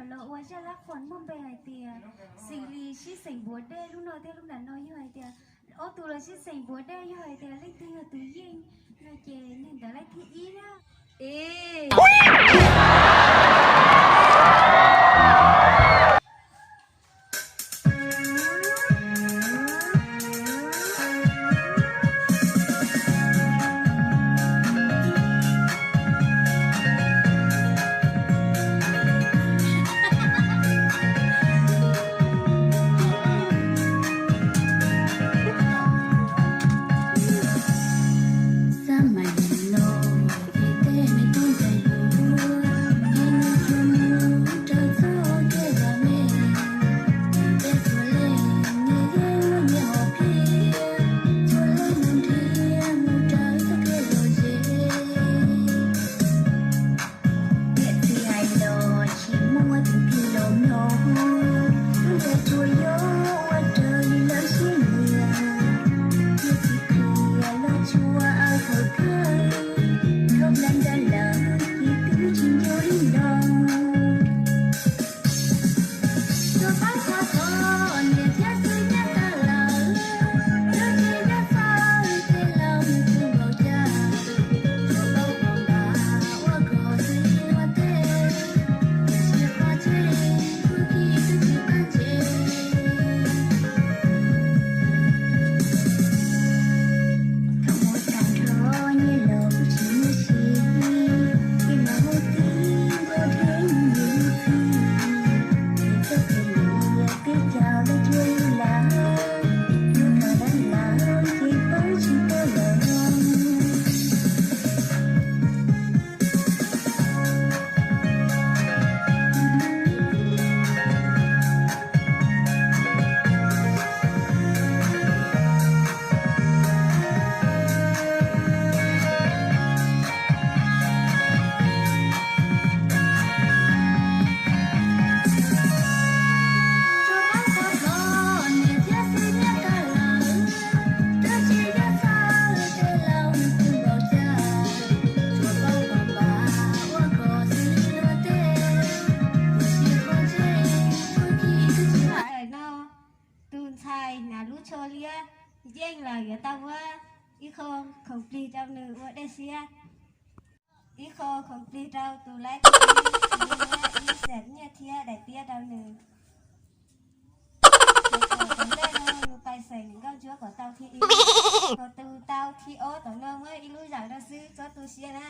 Los ua zaj lab qhuas muaj npe hais tias xws li sib xeem npuav dej, lub no thiab lub nram no yog hais tias ob tug los sib xeem npuav dej, yog hais tias leej twg yog tus yeej no ces neeg ntawd laij thib ib na. Niam txiv hais los tsis muaj tus phim los mloog, lub npe tsuas yog ua raws li lawv siab nyiam. Niam txiv qhia los tsuas aw thaum kawg, thaum nplaim nra lawm ces twb tsis nco li no. Tsuas paub qhov tod niam thiab txiv nyob tag lawm, lub tsev nyob txawv tej laus nws tsis npaum cas. Tsuas paub pom npas ua kom txiv luag tej, tiam sis qhov tseeb txuj ci twb tsis tag ntshe. Thaum mus tag nrho nyiaj los kuj tsis muaj siv, ces mam hu tib nrog dheev yus txiv. Ces txoj kev liam peb caug lawv cuag yus lawm, yus thaum lawv lawm ces pab tsis tau lawm. Tus ntxhais hnav lub tsho liab yeej lawm yuav tau muab ib qho khoom plig rau nws ua dej siab, ib qho khoom plig rau tus laib thib ib, ib xees nyiaj thiab daim tiab rau nws. Ces thaum tom ntej no nws pais xeem nkauj ntsuab kom tau thib ib, ho tus tau thib ob tom no muab ib lub zaum rau xwb txhob tu siab na.